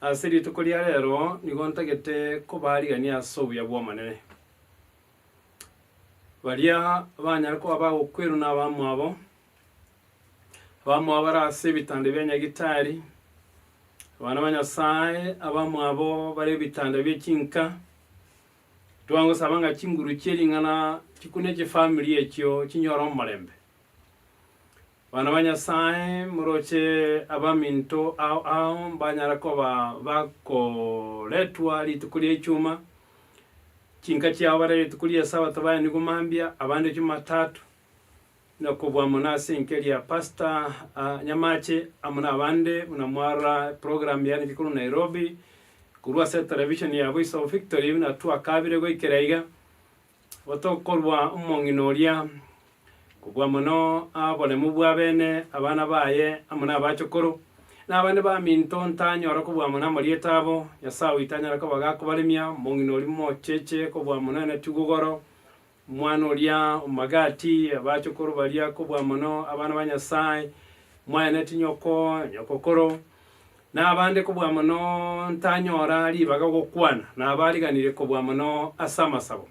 Ase rituko ria rero nigo ntagete kobaarigania ase obuya bw'Omonene. Baria banyare koba bagokwerwa nabamwabo, abamwabo bare ase ebitanda bia Nyagitari, abana ba Nyasae abamwabo bare ebitanda bie chinka, twagosaba ng'a chinguru chie ring'ana chikune chifamiri echio chinyore omorembe. Abana ba Nyasae, moroche abaminto ao ao mbanyare koba bakoretwa rituko ria Ichuma, chinka chiabo bare rituko ri'Esabato baenigwe mambia, abande Jumatatu, na kobua mono ase enka eria Pastor Nyamache amo nabande buna mwarora eprogram yarenge korwa Nairobi, korwa ase etelevisheni ya Voice of Victory buna twakabire goikera iga. Gotokorwa omong'ina oria, kobua mono oboremu bw'abene, abana baye, amo nabachokoro, na abande baminto ntanyora kobua mono amarieta abo, Nyasae oito anyare koba gakobaremia, omong'ina oria mocheche kobua mono ene Tugugoro, omwana oria Omagati, abachokoro baria kobua mono abana ba Nyasae, mwaeneti nyoko, nyokokoro, Na abande kobua mono ntanyora ribaga gokwana, nabariganirie kobua mono ase amasabo.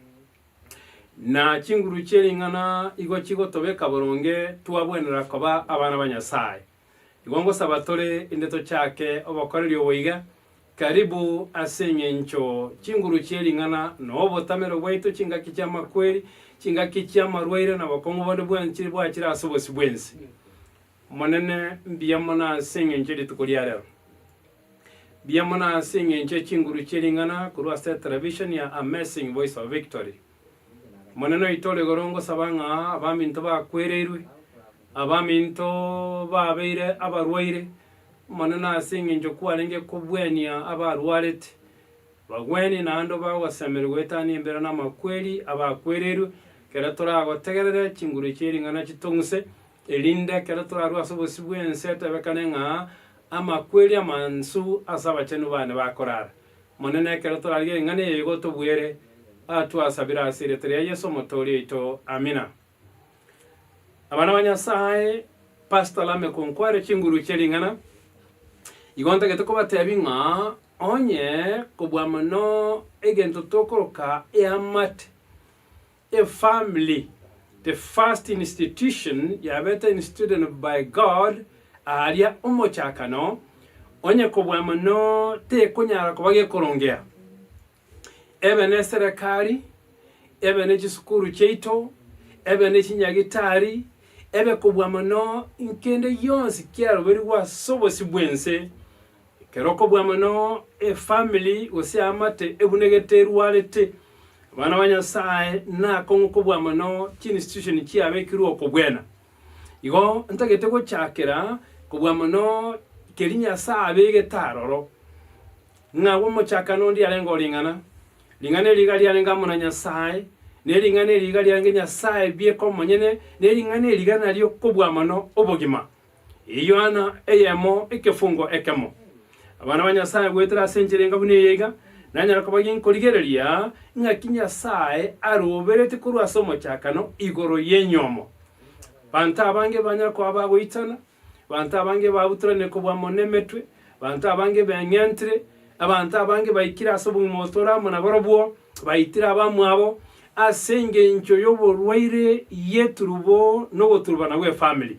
Na chinguru chie ring'ana igo chigotobeka boronge twabwenera koba abana ba Nyasae. Igo ngosaba tore inde tochake obokoreri obo iga, karibu ase engencho chinguru chie ring'ana na obotamero bwaito chingaki chi'amakweri, chingaki chi'amarwaire na bokong'u bonde bwensi bwachire ase obosio bw'ense. Omonene, mbuya mono ase engencho ye rituko ria rero. Mbuya mono ase engencho ye chinguru chie ring'ana korwa ase etelevisheni ya Amazing Voice of Victory. Omonene oito ore igoro ngosaba ng'a abaminto bakwereirwe, abaminto babeire abarwaire, Omonene ase engencho kwarenge kobwenia abarwarete, Bagwenie naende obagosemeria goetania embera na amakweri abakwereirwe, ekero toragotegerere chinguru chie ring'ana chitong'use, erinde ekero torarue ase obosio bw'ense etebekane ng'a amakweri amansu ase abachenu baane bakorara. Omonene, ekero torarigie ring'ana eye igo tobuere, twasabire ase erieta ria Yeso Omotooria oito. Amina. Abana ba Nyasae, Pastor Lameck onkware chinguru chie ring'ana, igo ntagete kobatebia ng'a Onye kobua mono egento tokoroka eamate, efamily, the first institution yabete instituted by God aaria omochakano, onye kobua mono tekonyara koba gekorongea. Ebe ne eserekari, ebe ne chisukuru chiaito, ebe ne chinyagitari, ebe kobua mono nkende gionsi kiaroberigwe ase obosio bw'ense, Ekero okobua mono efamiri gose eamate ebunegete erwarete, abana ba Nyasae nakong'u kobua mono chiinstitution chiabekirwe okobwena. Igo ntagete gochakera kobua mono keria Nyasae abegete aroro, ng'a omochakano onde arenge o ring'ana, ring'ana eri iga riarenge amo na Nyasae, ne ring'ana eri iga riarenge Nyasae bieka omonyene, ne ring'ana eri iga nario kobua mono obogima. Yohana eyemo ekefungo ekemo. Abana ba Nyasae goetera ase enchera enga buna eye iga, nanyare koba ginkorigereria ng'aki Nyasae aroberetie korwa ase omochakano igoro y'enyomo. Banto abange banyare koba bagoitana, banto abange babutoranire kobua mono emetwe, banto abange beng'entire, abanto abange baikire ase obogima otore amo nabarobwo, baitire abamwabo ase engencho y'oborwaire y'eturubo na ogoturubana gw'efamiri.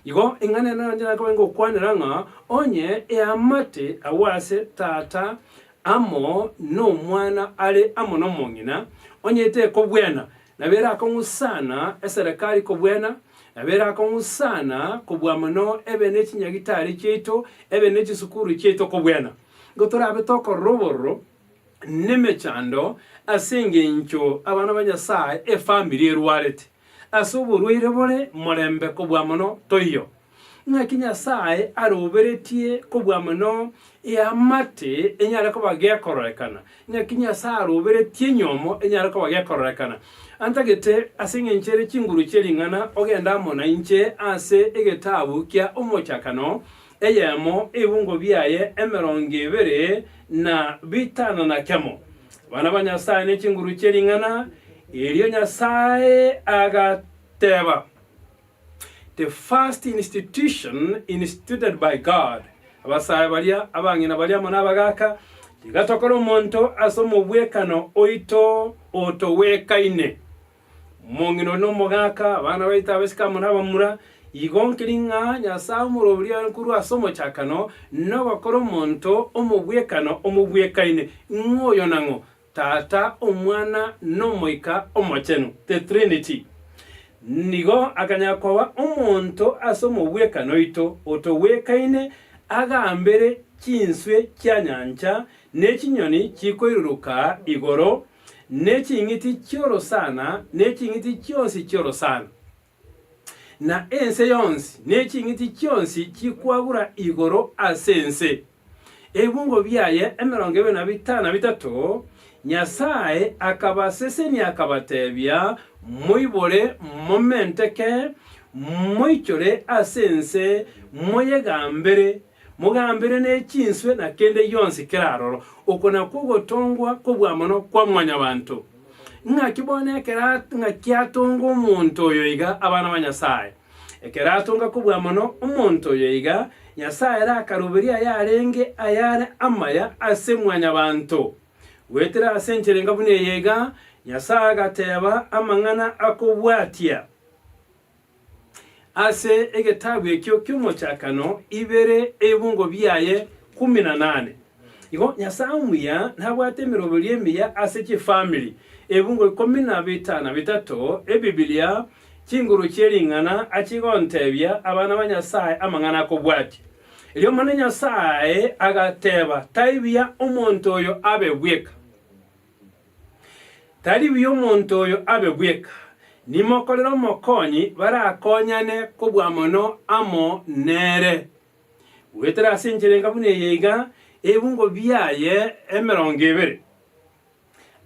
Igo ing'ana ere naranche nakobe ngokwanera ng'a onye eamate agwo ase tata amo nomwana are amo nomong'ina, onye tekobwena, nabo ere akong'u sana eserekari kobwena, nabo ere akong'u sana kobua mono ebe ne chinyagitari chiaito, ebe ne chisukuru chiaito kobwena. Igo torabe tokorora obororo nemechando ase engencho abana ba Nyasae efamiri erwarete. Ase oborwaire bore morembe kobua mono toiyo. Ng'aki Nyasae aroberetie kobua mono eamate enyare koba gekororekana? Ng'aki Nyasae aroberetie enyomo enyare koba gekororekana? Antagete ase engencho ere chinguru chie ring'ana ogende amo nainche ase egetabu kia Omochakano, eyemo ebungo biaye emerongo ebere na bitano na kemo. Abana ba Nyasae ne chinguru chie ring'ana, erio Nyasae agateba, The first institution instituted by God. Abasae baria, abang'ina baria amo nabagaaka, tiga tokore omonto ase omobwekano oito otogwekaine. Omong'ina oria na omogaka, abana baito abaiseke amo nabamura, igo nkeri ng'a Nyasae omoroberi oye korwa ase omochakano, nogokora omonto omobwekano omobwekaine. Ng'o oyo nang'o? Tata, Omwana, na Omoika Omochenu, the Trinity. Nigo akanyara koba omonto ase omobwekano oito otogwekaine agambere chinswe chia nyancha, ne chinyoni chikoiruruka igoro, ne ching'iti chi'orosana, ne ching'iti chionsi chi'orosana, na ense yonsi, ne ching'iti chionsi chikwagura igoro ase ense. Ebibungo biaye emerongo ebere na bitano na bitato, Nyasae akabasesenia akabatebia, Moibore, momenteke, moichore ase ense, moyegambere, Mogambere ne chinswe na kende gionsi kere aroro. Oko nakwo ogotongwa kobua mono kwa mwanyabanto. Ng'aki bono ekero ng'aki atonga omonto oyo iga abana ba Nyasae? Ekero atonga kobua mono omonto oyo iga, Nyasae ere akaroberia ayarenge ayare amaya ase mwanyabanto. Goetera ase enchera enga buna eye iga, Nyasae agateba amang'ana akobwatia. Ase egetabu ekio ki'omochakano ibere ebibungo biaye kumi na nane. Igo Nyasae omuya nabwate emeroberio emiya ase chifamiri. Ebibungo ikomi na bitano bitato Ebibilia chinguru chie ring'ana achigontebia abana ba Nyasae amang'ana akobwatia. Erio Omonene Nyasae agateba, Tai buya omonto oyo abe bweka. Tari buya omonto oyo abe bweka, nimokorere omokonyi barakonyane kobua mono amo nere. Goetera ase enchera enga buna eye iga, ebungo biaye emerongo ebere,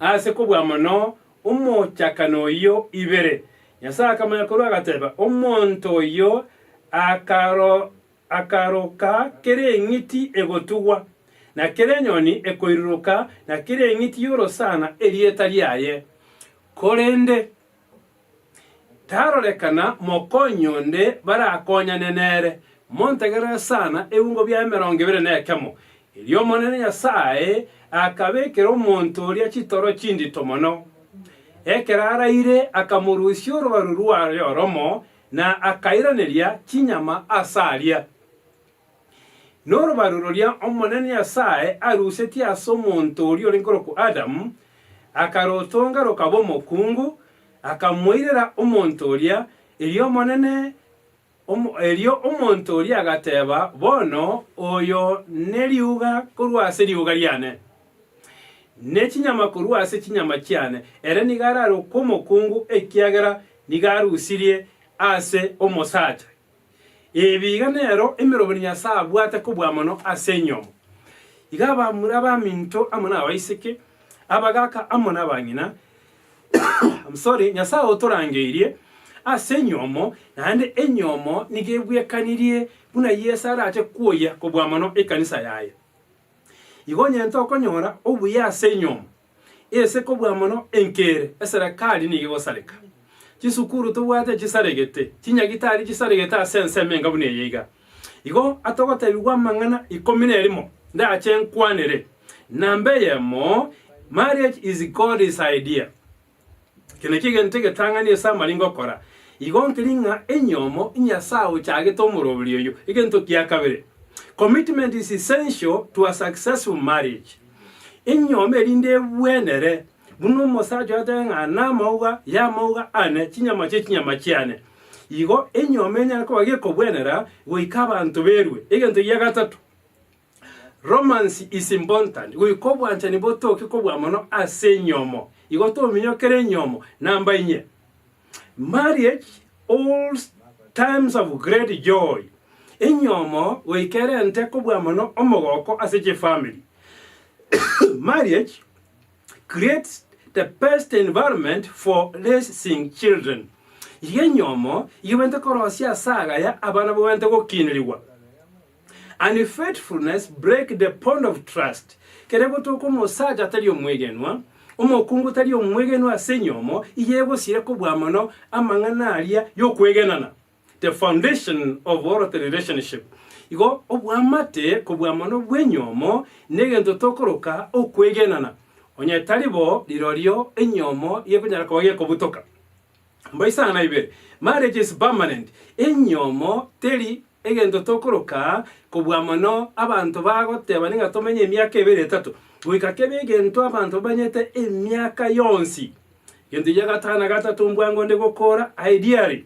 ase kobua mono omochakano oyio ibere. Nyasae akamanya korwa agateba, Omonto oyio akaro Akaroka kera eng'iti egotugwa, na kera enyoni ekoiruruka, na kera eng'iti y'orosana erieta riaye. Korende tarorekana mokonyi onde barakonyane nere. Montegerere sana ebungo bia emerongo ebere na ekemo. Erio Omonene Nyasae akabekera omonto oria chitoro chindito mono. Ekero araire akamorusia orobaru rwaye oromo, Na akairaneria chinyama ase aria. Norobaru roria Omonene Nyasae arusetie ase omonto oria orenge korokwa Adamu, akarotonga rokaba omokungu, akamoirera omonto oria, erio Omonene erio omonto oria agateba, Bono oyo neriuga korwa ase riuga riane, ne chinyama korwa ase chinyama chiane, ere nigo ararokwe omokungu, ekiagera Nigo arusirie ase omosacha. Ebi iga nero emeroberi Nyasae abwate kobua mono ase enyomo. Iga abamura abaminto amo nabaiseke, abagaka amo nabang'ina, I'm sorry, Nyasae otorangeirie ase enyomo, naende enyomo nigo ebwekanirie buna Yeso arache kwoyia kobua mono ekanisa yaye. Igo onye ntokonyora obuya ase enyomo, Ese kobua mono enkere, eserekari nigo egosareka. Chisukuru tobwate chisaregete, chinyagitari chisaregete ase ensemo enga buna eye iga. Igo atogotebigwa amang'ana ikomi na erimo, ndache nkwanere. Namba eyemo, marriage is God's idea. Eke nakio egento egetang'ani ase amaringo okora. Igo nkeri ng'a enyomo Nyasae ochagete omoroberi oyo. Egento kia kabere, commitment is essential to a successful marriage. Enyomo erinde ebwenere, buna omosacha oyo atebe ng'a namauga y'amauga ane, chinyama chie chinyama chiane. Igo enyomo enyare koba gekobwenera goika abanto berue. Egento gia gatato, Romance is important, goika obwanchani botoke kobua mono ase enyomo. Igo tominyokere enyomo. Namba inye, marriage holds times of great joy. Enyomo goika erente kobua mono omogoko ase chifamiri. Marriage creates the best environment for raising children. Iga enyomo iga ebwenerete korosia ase agaya abana babwenerete gokinerigwa. Unfaithfulness break the bond of trust. Kere gotoka omosacha tari omwegenwa, omokungu tari omwegenwa ase enyomo, iga egosira kobua mono amang'ana aria y'okwegenana, the foundation of all the relationship. Igo oboamate kobua mono bw'enyomo negento tokoroka okwegenana. Onye tari bo, rirorio enyomo gekonyara koba gekobutoka. Mbaisana ibere, Marriage is permanent. Enyomo teri egento tokoroka kobua mono abanto bagoteba ning'a tomenye emiaka ebere etato. Goika kebe egento abanto bamanyete emiaka yonsi. Gento gia gatano na gatato mbwango onde gokora, ideally,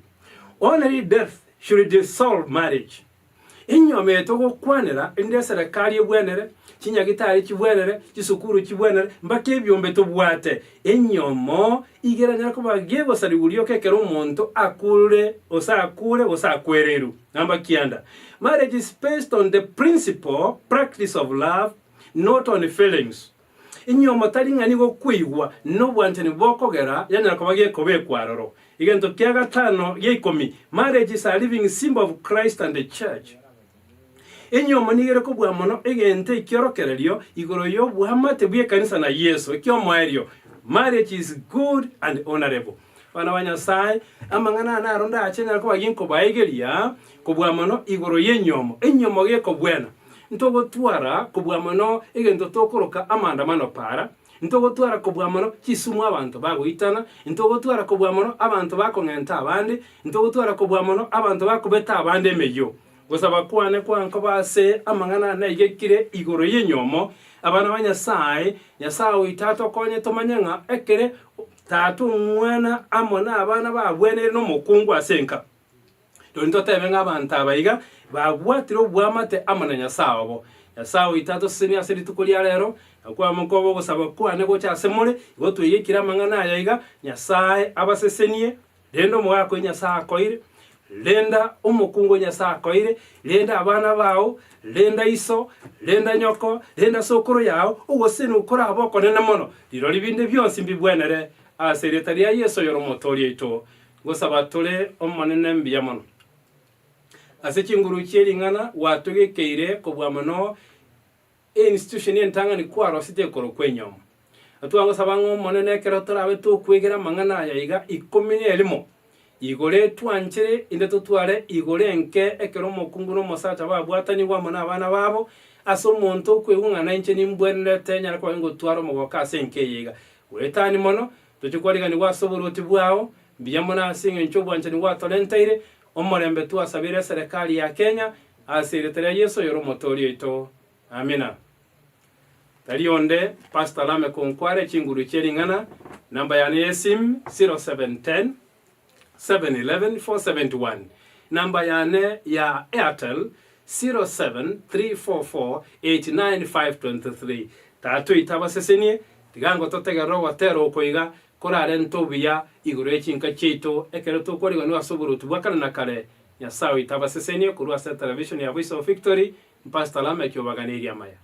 only death should dissolve marriage. Enyuomo eye togokwanera rinde eserekari ebwenere, chinyagitari chibwenere, chisukuru chibwenere, mpaka ebiombe tobwate. Enyuomo iga eranyare koba gegosarigwa rioka ekero omonto akure gose akure gose akwereirwe. Namba kianda, marriage is based on the principle, practice of love, not on feelings. Enyuomo tari ng'a nigo okweigwa nobwanchani bokogera yanyara koba gekobekwa aroro. Egento kia gatano gia ikomi, Marriage is a living symbol of Christ and the church. Enyuomo nigo ere kobua mono egento ekiorokererio igoro y'oboamate bw'ekanisa na Yeso. Ekiomoerio, Marriage is good and honorable. Abana ba Nyasae, amang'ana aya naro ndache nyare koba ginkobaegeria kobua mono igoro y'enyuomo. Enyuomo gekobwena. Ntogotwara kobua mono egento tokoroka amaandamano para, ntogotwara kobua mono chisumu abanto bagoitana, ntogotwara kobua mono abanto bakong'enta abande, ntogotwara kobua mono abanto bakobeta abande emeyio. Gosaba kwane kwankoba ase amang'ana naigekire igoro y'enyomo, abana ba Nyasae, Nyasae oito atokonye tomanye ng'a ekere Tata Omwana amo nabana babweneire nomokungu ase enka. Rirorio ntotebe ng'a abanto aba iga babwatire oboamate amo na Nyasae obo. Nyasae oito atosesenie ase rituko ria rero, na kwama kobe ogosaba kwane gocha ase more, igo tweigekire amang'ana aya iga, Nyasae abasesenie, rende omogaka oyo Nyasae akoire, renda omokungu oyo Nyasae akoire, renda abana bao, renda iso, renda nyoko, renda sokoro yao, ogosesenigwa korabe okonene mono. Rirorio binde bionsi mbibwenere ase erieta ria Yeso oyore Omotoori oito. Ngosaba tore Omonene mbuya mono ase chinguru chie ring'ana gwatogekeire kobua mono einstitution entang'ani kwarosete ekorokwa enyomo. Twagosaba ng'a Omonene ekero torabe tokwegera amang'ana aya iga ikomi na erimo, igoro etwanchere inde totware igoro enke ekero omokungu na omosacha babwatanigwe amo na abana babo, ase omonto okoigwa ng'a nainche nimbwenerete nyare koba ingotwara omogoko ase enka eye iga. Goetani mono, Tochie kwariganigwa ase oboruoti bwao, mbuya mono ase engencho obwanchani gwatorenteire, omorembe twasabeire eserekari ya Kenya, ase erieta ria Yeso oyore omotoori oito. Amina. Tari onde, Pastor Lameck Onkware, chinguru chie ring'ana, namba yane y'esim, 0710 711 471, namba yane ya Airtel, 0734 489 523. Tata oito abasesenie, Tiga ngototegerere ogotera oko iga korarente obuya igoro ye chinka chiaito ekero tokwariganwa ase oboruoti bwa kare na kare. Nyasae oito abasesenie korwa ase television ya Voice of Victory, Pastor Lameck obaganeirie amaya.